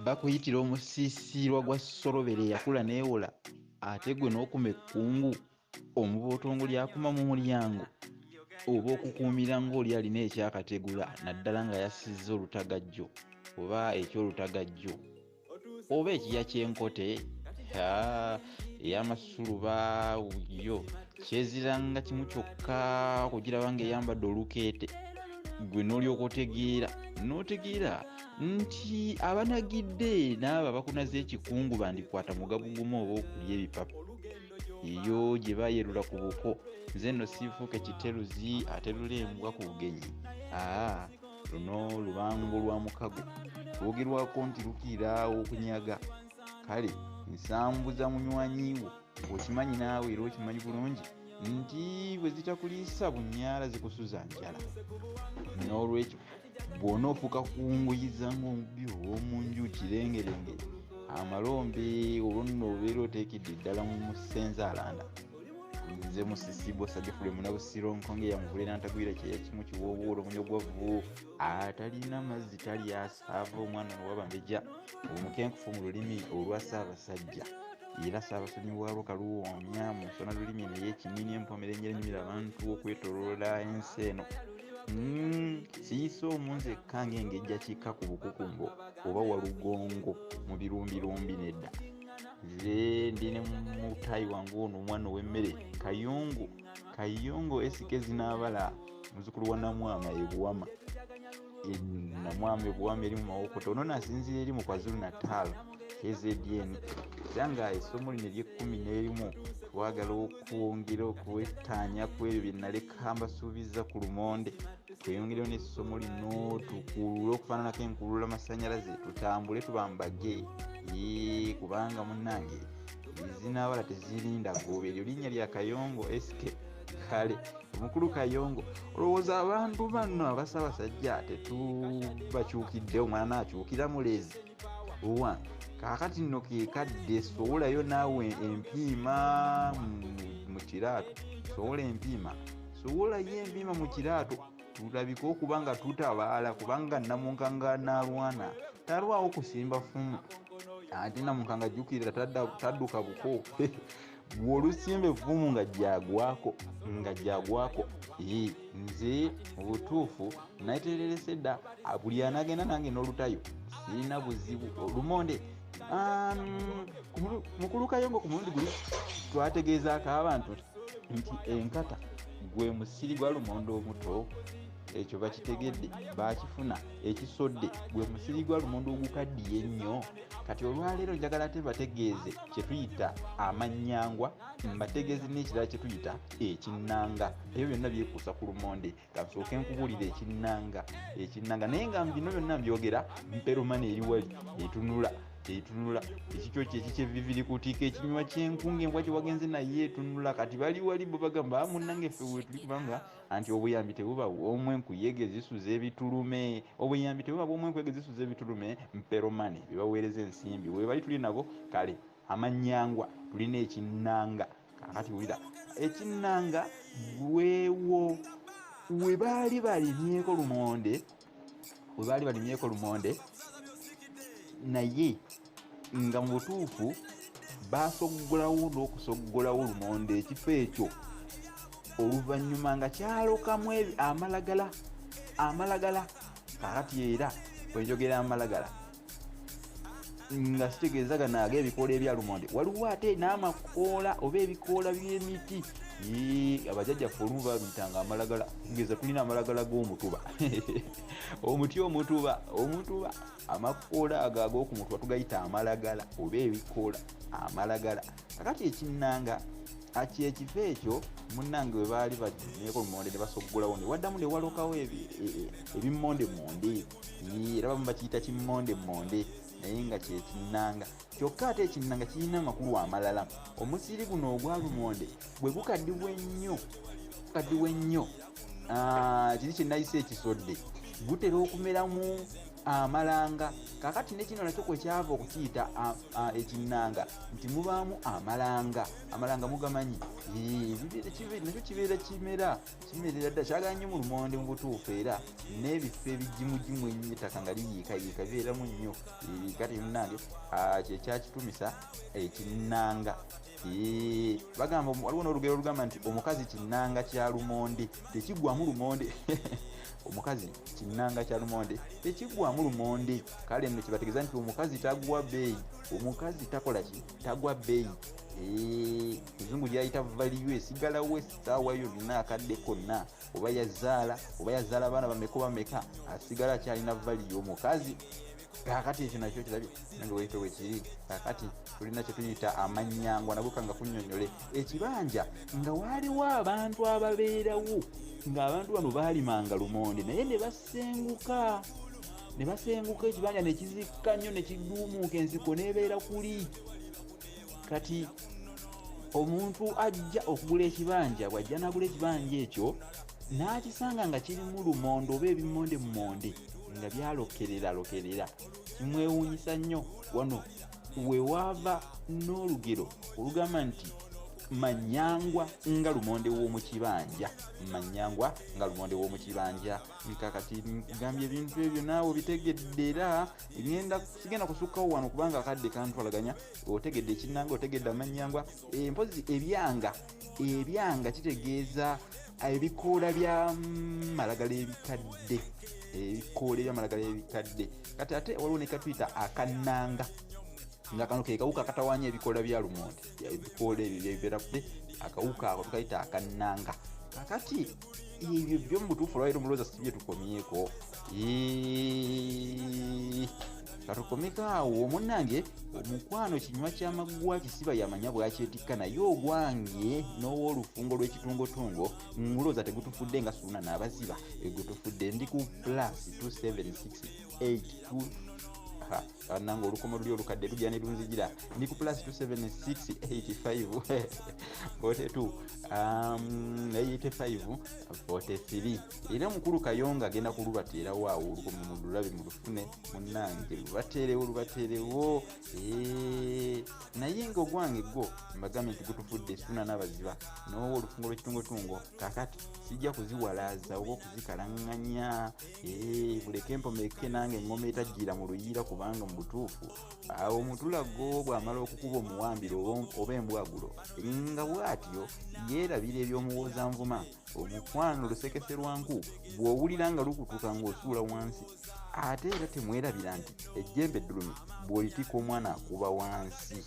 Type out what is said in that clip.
Bakuyitira omusiisiirwa gwa Solobera eyakula n'ewola, ate ggwe n'okuma ekkungu, omubootongo ly'akuma mu mulyango, oba okukuumira ng'oli alina ekyakategula naddala nga yassizza olutagajjo oba eky'olutagajjo oba ekiya ky'enkote ey'amasuluba yo kyeziranga kimu kyokka okugiraba ng'eyambadde olukeete gwe n'olyoka otegeera n'otegeera nti abanagidde n'abo abakunaze ekikungu bandikwata mugabo gumu oba okulya ebipapa eyo gye bayerula ku buko. Nze nno siifuuke kiteruzi aterula embwa ku bugenyi. Aa, luno lubango lwa mukago lwogerwako nti lukiira okunyaga. Kale nsambuza munywanyi wo, okimanyi naawe era okimanyi bulungi nti bwe zitakuliisa bunyaala zikusuza njala. N'olwekyo bw'onoofuuka kunguyiza ng'omubbi ow'omu nju kirengerenge amalombe, olwo nno obeera oteekedde ddala mu musenze alanda. Nze Musisi Bbosa Geoffrey Munabusiro Nkonge ya Muvule n'antagwira kyeya kimu kiwoowoolo omunyogwavu atalina mazzi talya saava omwana ow'abambejja omukenkufu mu lulimi olwa Ssaabasajja era Ssaabasonyi waalwo Kaluwoomya mu nsona lulimi eno ey'ekinini empomera enjera enyumira abantu okwetoloola ensi eno. Siyise omu nzekka ng'engejja kika ku bukukumbo oba walugongo mu birumbirumbi nedda. Nze ndi ne mutayi wange ono omwana ow'emmere Kayongo, Kayongo esike zinaabala muzzukulu wa Namwama e Buwama. Namwama e Buwama eri mu Mawokota. Ono naasinziira eri mu KwaZulu Natal KZN. Era nga essomo lino ery'ekkumi n'erimu twagala okwongera okwettaanya ku ebyo bye naleka mbasuubizza ku lumonde. Tweyongereyo n'essomo lino tukulule okufaananako enkulula masannyalaze tutambule tubambage. Yee, kubanga munnange ezinaabala tezirinda gooba. Eryo linnya lya Kayongo SK. Kale omukulu Kayongo, olowooza abantu bano abasabasajja tetubakyukidde? Omwana naakyukira mulezi owa kaakati nno ke kadde. Sowolayo naawe empiima mu kiraato, sowola empiima, sowolayo empiima mu kiraato tulabike okuba nga tutabaala, kubanga Namunkanga n'alwana talwawo kusimba ffumu, ate Namunkanga jjukirira tadduka buko. Bw'olusimba effumu nga gyagwako, nga gyagwako. Ee, nze mu butuufu natererese dda, buli anagenda nange n'olutayo sirina buzibu. Lumonde mukulu Kayongo, ku mulundi guli twategeezaako abantu nti enkata gwe musiri gwa lumonde omuto. Ekyo bakitegedde, bakifuna. Ekisodde gwe musiri gwa lumonde ogukaddiye ennyo. Kati olwaleero njagala ate bategeeze kye tuyita amanyangwa, mbategeeze n'ekirala kye tuyita ekinnanga. Ebyo byonna byekuusa ku lumonde. Kansooke nkubuulire ekinnanga, ekinnanga. Naye nga bino byonna mbyogera mperomana eri wali etunula etunula ekikyo kye ekikyeviviri kutiika ekinywa ky'enkunga embwa kye wagenze naye etunula. Kati bali wali bo bagamba munnange ffe weetuli, kubanga anti obuyambi tebuba bw'omu enkuyege zisuza ebitulume. Obuyambi tebuba bw'omu enkuyege zisuza ebitulume. Mperomane bebaweereza ensimbi webali tuli nabo. Kale amanyangwa tulina ekinnanga. Kakati wulira ekinnanga weewo we baali balimyeko lumonde, we baali balimyeko lumonde, naye nga mu butuufu basoggolawo n'okusoggolawo lumonde ekifo ekyo, oluvannyuma nga kyalokamu amalagala, amalagala. Kakati era bwenjogera amalagala nga sitegeeza gano ag'ebikoola ebya lumonde, waliwo ate n'amakoola oba ebikoola by'emiti. Abajjajjaffe olumu babiyitanga amalagala. Kugeza tulina amalagala g'omutuba, omuti omutuba, omutuba amakoola ago ag'okumutuba tugayita amalagala oba ebikoola amalagala. Kakati ekinnanga kyekifo ekyo munnange we baali balimyeko lumonde ne basoggolawo ne waddamu ne walokawo ebimmondemonde, era bamu bakiyita kimmondemonde, naye nga kyekinnanga. Kyokka ate ekinnanga kirina amakulu amalala. Omusiri guno ogwa lumonde bwe gukaddiwa ennyo, gukaddiwa ennyo, kiri kye nayise ekisodde, gutera okumeramu Amalanga. Kakati ne kino nakyo kwe kyava okukiyita ekinnanga, nti mubaamu amalanga. Amalanga mugamanyi? Nakyo kibeera kimera, kimerera ddala, kyagala nnyo mu lumonde mu butuufu, era n'ebifo ebigimugimu ennyo, ettaka nga liyiikayiika, bibeeramu nnyo. Kati munnange, kyekyakitumisa ekinnanga. Bagamba waliwo n'olugero olugamba nti omukazi kinnanga kya lumonde, tekiggwamu lumonde. Omukazi kinnanga kya lumonde, tekiggwamu lumonde. Kale nno kibategeeza nti omukazi tagwa bbeeyi, omukazi takola ki? Tagwa bbeeyi. Muzungu gyayita value, esigalawo essaawa yonna, akadde konna, oba yazaala, oba yazaala abaana bameka oba meka, asigala akyalina value omukazi. Kakati ekyo nakyo kirabye nange wekyo wekiri. Kakati tulina kyetuyita amanyangwa, nago kanga kunnyonnyole. Ekibanja nga waaliwo abantu ababeerawo, ng'abantu bano baalimanga lumonde, naye ne basenguka, ne basenguka, ekibanja ne kizikka nnyo, ne kiduumuuka, ensiko n'ebeera kuli. Kati omuntu ajja okugula ekibanja, bw'ajja n'agula ekibanja ekyo, n'akisanga nga kirimu lumonde oba ebimonde mumonde nga byalokereralokerera, kimwewuunyisa nnyo. Wano wewaava n'olugero olugamba nti manyangwa nga lumonde w'omu kibanja, manyangwa nga lumonde w'omu kibanja. Nkakati gambye ebintu ebyo naawe obitegedde, era sigenda kusukkawo wano kubanga akadde kantwalaganya. Otegedde ekinnanga, otegedde amanyangwa. Mpozi ebyanga. Ebyanga kitegeeza ebikoola bya malagala ebikadde, ebikoola ebyamalagala ebikadde. Kati ate waliwo ne katuyita akannanga, nga kano ke kawuka akatawaanya ebikoola bya lumonde, ebikoola ebyo byebibeera kute, akawuka ako tukayita akannanga. Kakati ebyo byo mu butuufu olwaliro mulowooza si bye tukomyeko. Katukomeko awo munnange. Omukwano kinywa kyamaggwa, kisiba yamanya bwakyetikka, naye ogwange n'ow'olufungo lw'ekitungotungo ngulowooza tegutufudde nga Suuna n'abaziba egutufudde. Ndi ku plus 27682. Nange olukomo luli olukadde lujja ne lunzigira. Ndi ku plus 27685 42 85 43. Era mukulu Kayonga agenda kulubateerawo awo olukomo, mululabe, mulufune munnange, lubateerewo, lubateerewo. Naye nga ogwange gwo mbagambye nti gutufudde Suuna n'abaziba n'owa olufungo lw'ekitungotungo. Kakati sijja kuziwalaaza oba okuzikalaŋŋanya, buleke mpomeke nange engoma etajjira mu luyiira, kubanga mu butuufu awo omutulago bw'amala okukuba omuwambiro oba embwagulo nga bw'atyo yeerabira ebyomuwoozanvuma. Omukwano lusekese lwa nku, bw'owulira nga lukutuka ng'osuula wansi. Ate era temwerabira nti ejjembe eddulumi bw'olitika omwana akuba wansi.